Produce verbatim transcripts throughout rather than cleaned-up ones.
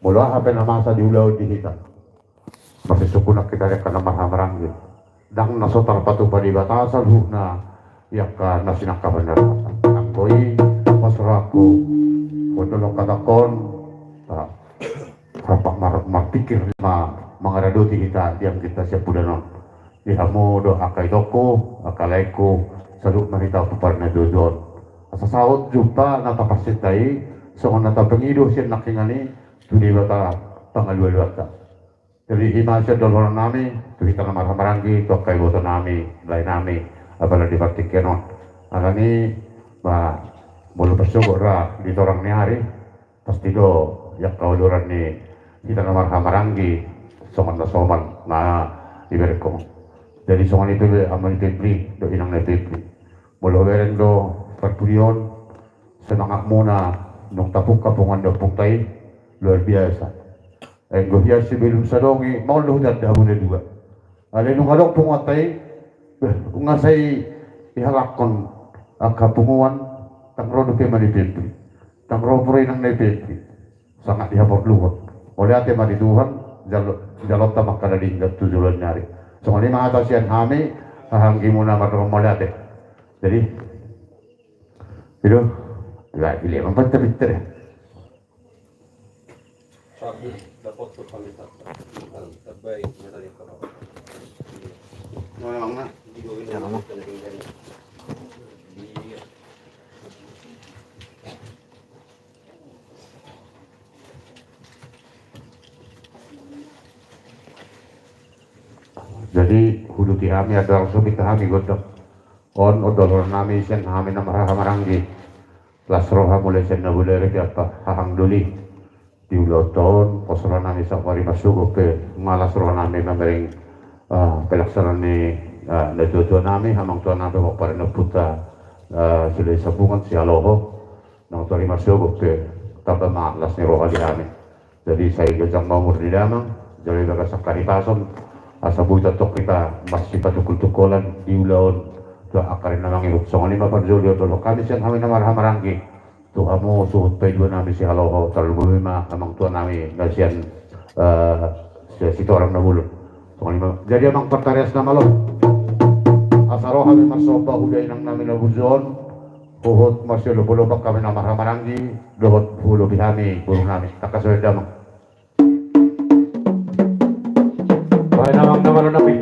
Molo aha pe na masa di ulaon di hita, marsisokunan hita di angka na marhahamaranggi. Ndang na so tarpatupa Debata saluhutna di angka na sinangkapan ni rohanta. Anggo i, pas rohangku, hot do long hatangkon, ta, rap mar-, marpikir ma mangaradoti hita di angka siampudan on. Di hamu do angka itongku, angka laengku, saluhut ma hita pomparan na dua-dua on. Asa saut jumpa na taparsinta i, songon na tapangido sian nangkiningan i, tu Debata pangalualuanta. Jadi i ma sian dohonon nami tu hita na marhahamaranggi, tu angka iboto nami, lae nami, apala di partingkian on. Alani, ba, molo pasogot ra di torang ni ari, pasti do di angka uduran ni hita na marhahamaranggi, songon na somal na iberengkon. Jadi songon i pe, amang ni Febri dohot inang ni Febri. Molo bereng do parpudi on, semangatmuna nunga tapungka punguan ni ompunta i, luar biasa. Anggo hian sebelum sadongi, maol do hutanda hamuna dua. Alai nunga adong punguanta i, beh, nunga sai ihalakhon angka punguan, ndang ro dope amang ni Febri. Ndang ro pe inang ni Febri. Sangat dihaporluhon. Mauliate ma di Tuhan, jalo, jaloonta ma angka na denggan tu joloan ni ari. Songon i ma hata sian hami, haha anggimuna mardongan mauliate. Jadi, i do, ya, i ma pantabinter ya. Jadi, huduti hami, asa langsung hita hami godang. On, on dohonon nami sian hami na marhahamaranggi. Las roha mulai sian na bolari pe ampa hahang doli. Di ulaonta on, pos roha nami sahat tu ari marsogot pe, nunga las roha nami mamereng, ah, pelaksanaan ni, ah, natuatua nami, amangtua nami, pomparan ni ompunta, ah, Silahisabungan, Sihaloho, nang tu ari marsogot pe, tamba ma las ni roha di hami. Jadi, sai ganjang ma umur ni damang, jala di bagasan hahipason, asa boi tongtong hita marsipatungkoltungkolan di ulaon, tu angka ari na mangihut. Songon i ma parjolo dohonon hami sian hami na marhahamaranggi. Tu hamu suhut paidua nami Sihaloho, tarlumobi ma amangtua nami na sian, eh, sian Sitorang na bolon. Songon i ma. Jadi amang partarias na malo. Asa ro hami marsomba tu inang nami na burju on. Huhut marsiolopolop hami na marhahamaranggi, dohot huolopi hami boru nami. Tangkas ma damang. Baen amang na malo nami.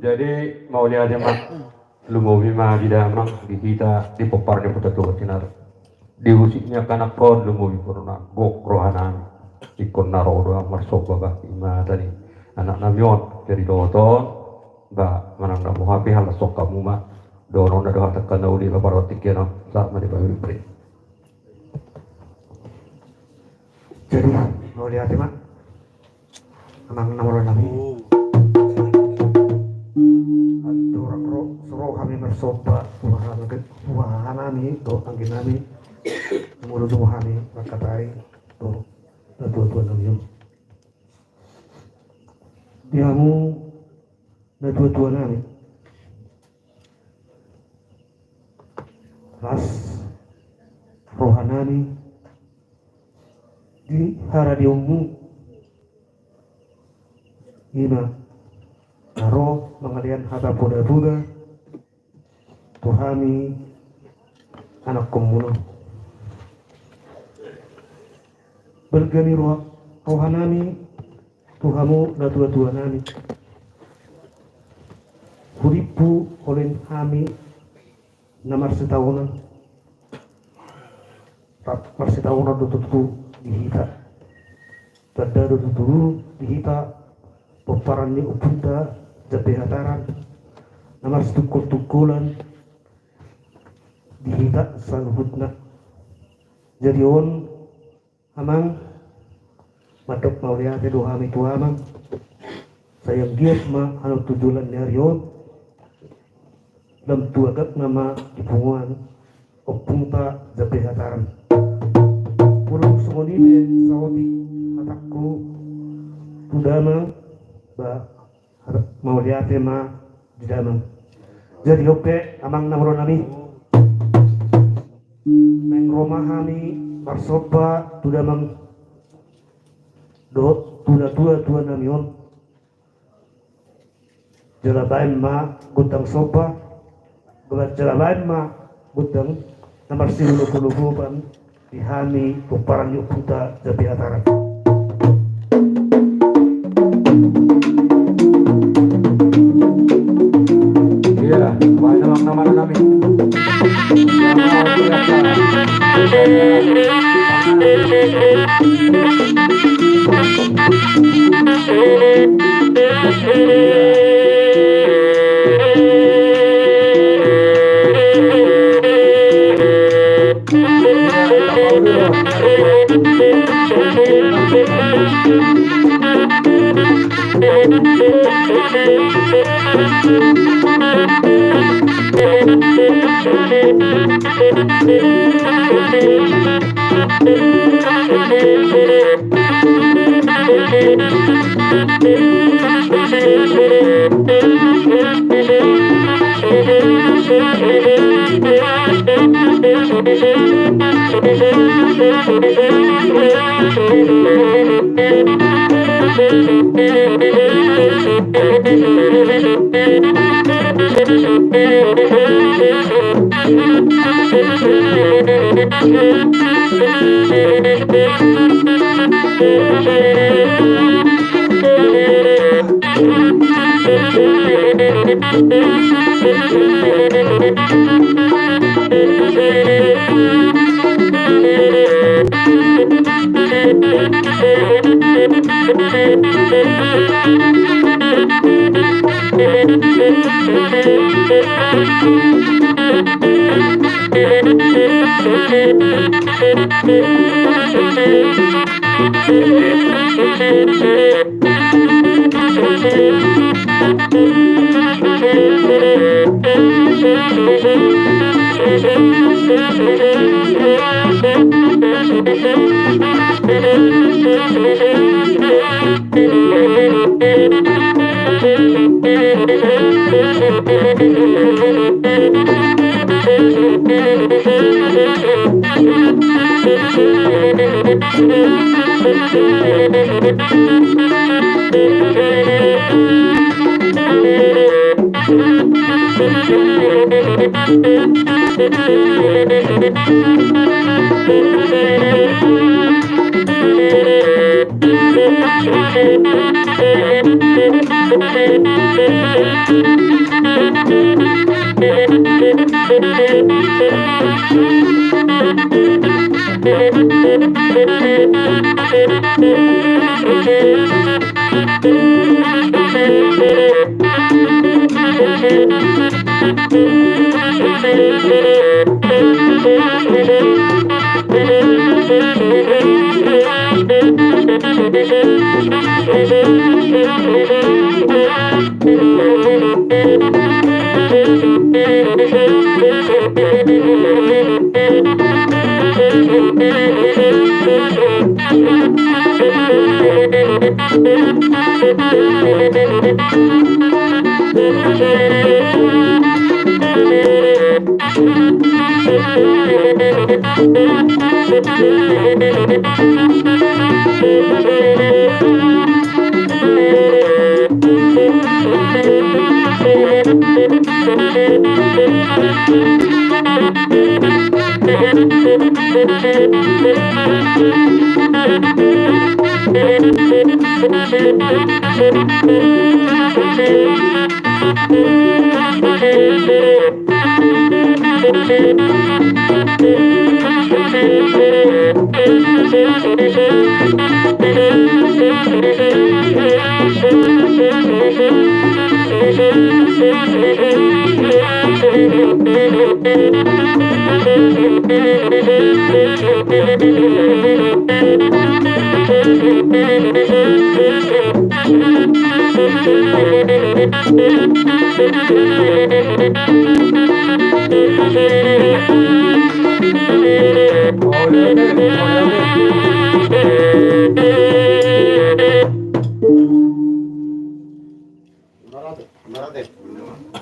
Jadi, mauliate ma. Lumobi ma di damang, di hita, di pomparan ni ompunta Tuan Sinari. Di husik ni angka anakkon, lumobi ma roha nami. Ingkon na ro do hami marsomba bakti mata ni anak nami on. Jadi dohot on, ba manang na boha pe, halas songkap muna. Dohonon na do hata angka na uli, ba parrotik kena. Sahat ma di pabrik. Jadi, mauliate ma. Amang na molo nami. Andorang ro, so ro hami marsomba, tu haha nami, tu haha nami, tu anggi nami. Molo tu hami, mangkatai, tu, na tua-tua nami. Di hamu, na tua-tua nami. Las roha nami di haradionmu, ima na ro mangalean hata poda-poda tu hami anakkonmuna. Balga ni roha, roha nami tu hamu na tua-tua nami. Hudimpu holen hami na marsitaonan. Rap marsitaonan do tutu di hita. Tanda do tutu di hita pomparan ni ompunta Jambe Hataran na marsitungkol-tungkolan di hita saluhutna. Jadi on, amang, mandok mauliate do hami tu amang. Sai anggiat ma hamu tu joloan ni ari on, lam tu agakna ma di punguan ompunta Jambe Hataran. Molo songon i pe saotik hatangku tu damang, ba mauliate ma di damang. Jadi on pe, amang na molo nami, naeng ro ma hami marsomba tu damang dohot tu na tua-tua nami on. Jala baen ma gondang somba, jala baen ma gondang na marsiolop-olopan di hami pomparan ni ompunta Jambe Hataran. Iya, baen ma, amang na molo nami.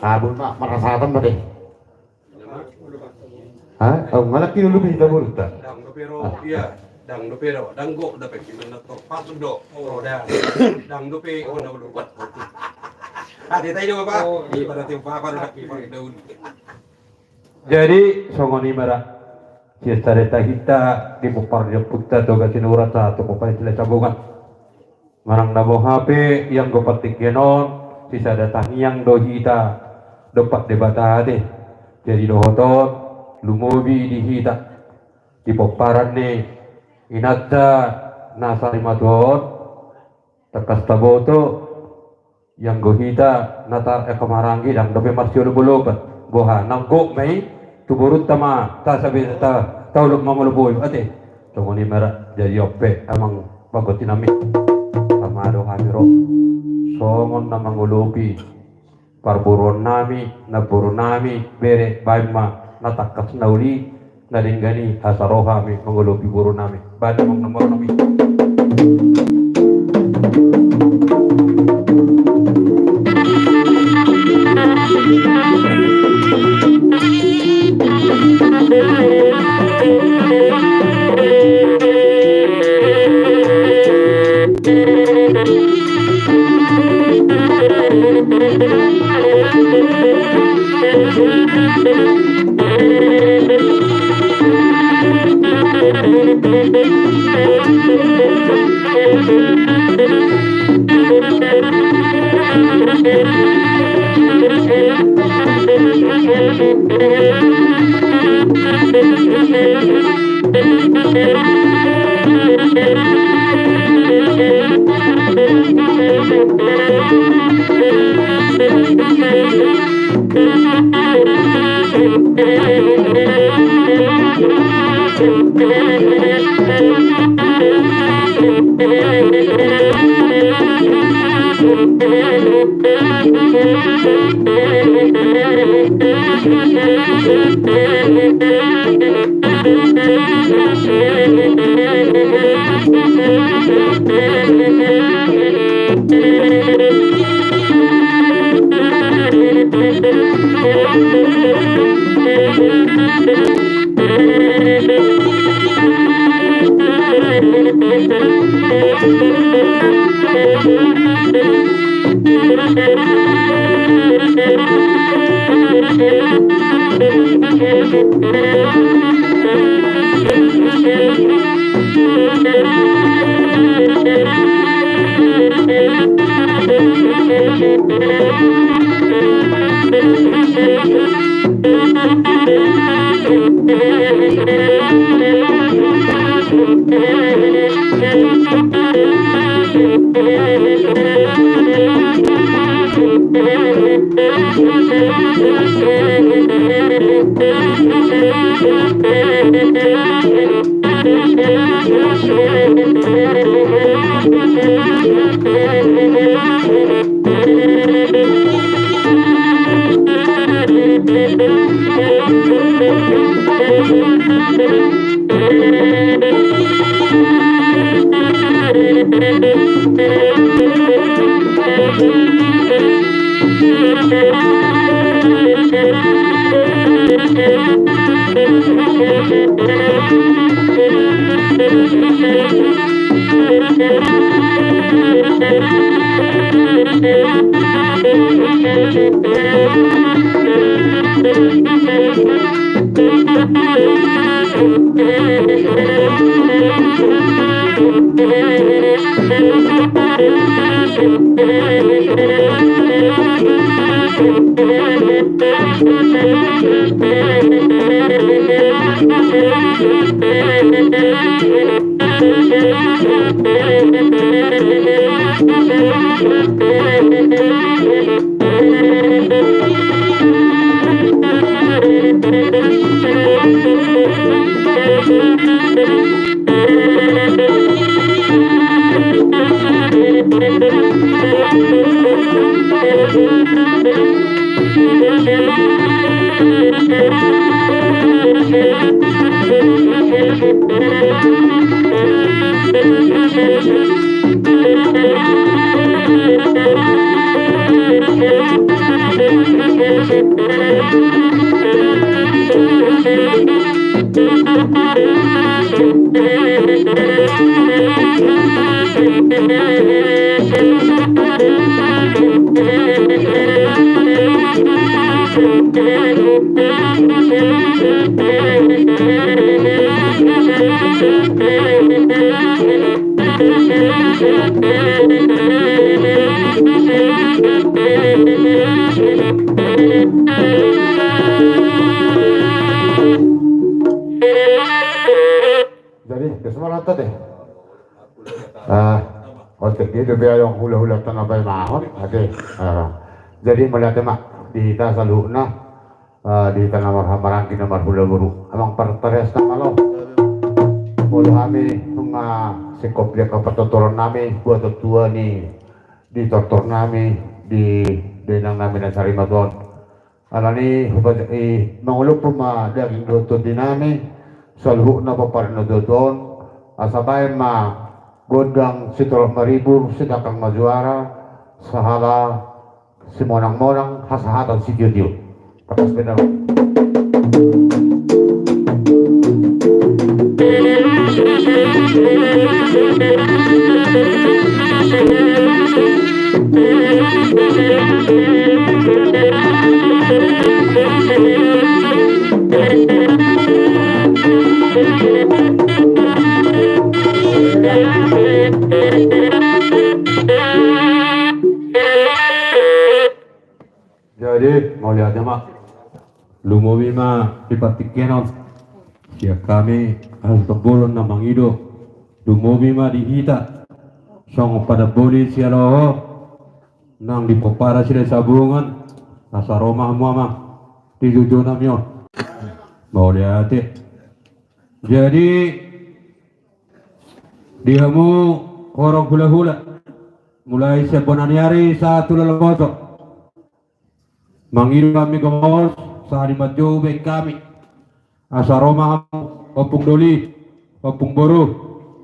Abun ma marasatan ma deh. Ha? Au ngalak kilo lebih kita burta. Dang dope ro, iya. Dang dope ro, dang go dope kiman na to. Pas do. Ro dang. Dang dope ro na ulu. Ate tai do apa? Di pada tempo apa ro dak kiman daun. Jadi songon i ma ra. Sian sada tahinta di pomparan ni ompunta Toga Sinurat sahat tu pomparan ni Silahi Sabungan. Manang na boha pe ianggo partingkian on, sisada tangiang do hita dompak Debata ate. Jadi dohot on, lumobi di hita di pomparan ni inanta na sarimatua on, tangkas taboto ianggo hita na tar eka maranggi dang dope marsiolopolopan. Boha, nang gok ma i tu borunta ma ta sabe ta taolop mangolopolop ate. Songon i ma ra. Jadi on pe amang panggual nami, sama do hami ro songon na mangolopi parboruon nami, namboru nami, bere baen ma na tangkas na uli, na denggan i asa ro hami mangolopi boru nami. Baen ma amang namboru nami. Jadi, kesemangat tadi. Ah, otik dia lebih ayong hula-hula tengah bayi mahon. Oke. Ah. Jadi melihat mak di hita saluhutna, ah, di hita na marhaha maranggi na marhula boru. Amang parharias na malo. Molo hami nunga singkop dia kapatotoron nami, buat tua ni di tortor nami, di denang nami na sarimaton. Alani hupa-, i, mangolop ma daging dohot tondi nami, saluhutna pomparan na tuatua on, asa baen ma gondang sitorop maribur, sidangkang ma juara, sahala simonang-monang, hasahatan sitiotio. Tangkas bendang. Jadi, mauliate ma. Lumobi ma di partingkian on. Sian hami, hasuhuton bolon na mangido. Lumobi ma di hita. Songon padan boli sialoho. Nang di pomparan Silahisabungan. Asa ro ma hamu amang. Di joujou nami on. Mauliate. Jadi, di hamu horong hulahula. Mulai sian bona ni ari sahat tu lolomoso. Mangido hami gomos, sahali manjou baen hami. Asa ro ma hamu, ompung doli, ompung boru,